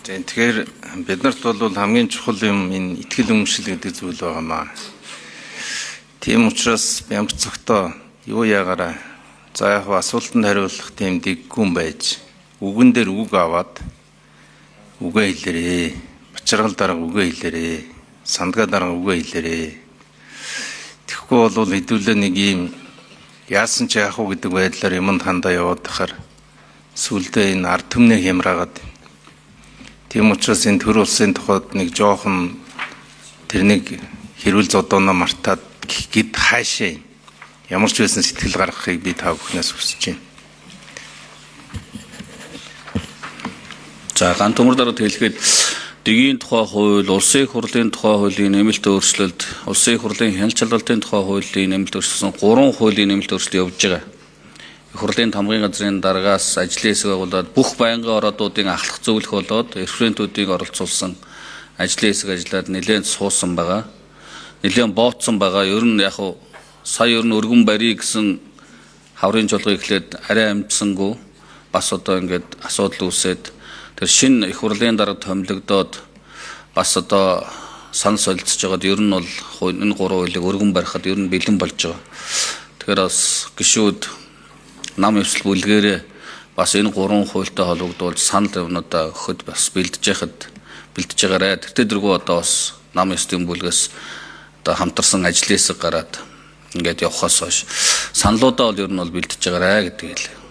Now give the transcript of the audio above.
Тэгэхээр бид нарт бол хамгийн чухал юм энэ итгэл үнэмшил гэдэг зүйл байгаа маа. Тийм учраас бямба цогтоо юу яагаараа за яг асуултанд хариулах тийм дэггүй байж үгэн дээр үг аваад үгээ хэлээрээ. Бачаргал дарга үгээ хэлээрээ. Сандгаа дарга үгээ хэлээрээ. Тэгэхгүй бол хэдүүлээ нэг ийм яасан ч яах вэ гэдэг байдлаар юмд хандаа яваад тахаар сүулдэ энэ ард түмнээ хямраагаад. Тийм учраас энэ төр улсын тухайд нэг жоохон тэрнийг хэрүүл зодооно мартаад гэд хаашаа ямар ч байсан сэтгэл гаргахыг би та бүхнээс хүсэж байна. За ган төмөр дараад хэлэхэд Дэгийн тухай хууль, улсын их хурлын тухай хуулийн нэмэлт өөрчлөлт, улсын их хурлын хяналт шалгалтын тухай хуулийн нэмэлт өөрчлөлт гэсэн 3 хуулийн нэмэлт өөрчлөлт явж байгаа. Их хурлын тамгын газрын даргаас ажлын хэсэг байгуулад бүх байнгын ороодуудын ахлах зөвлөх болоод референтүүдийг оролцуулсан ажлын хэсэг ажиллаад нэлээд суусан байгаа. Нэлээд бооцсон байгаа. Ер нь яг сая ер нь өргөн барья гэсэн хаврын чуулга эхлээд арай амжсангүй бас одоо ингээд асуудал үүсээд тэр шинэ их хурлын дарга томилогдоод бас одоо санал солилцож байгаад ер нь бол энэ гурван хуулийг өргөн барихад ер нь бэлэн болж байгаа. Тэгэхээр бас гишүүд нам эвсэл бүлгээрээ бас энэ гурван хуультай холбогдуулж санал юмнуудаа өгөхөд бас бэлдэж яхад бэлдэж байгаарэ. Тэртээ дэргүү одоо бас нам эвслийн бүлгээс одоо хамтарсан ажлын хэсэг гараад ингээд явхаас хойш саналуудаа бол ер нь бол бэлдэж байгаарэ гэдгийг хэлээ.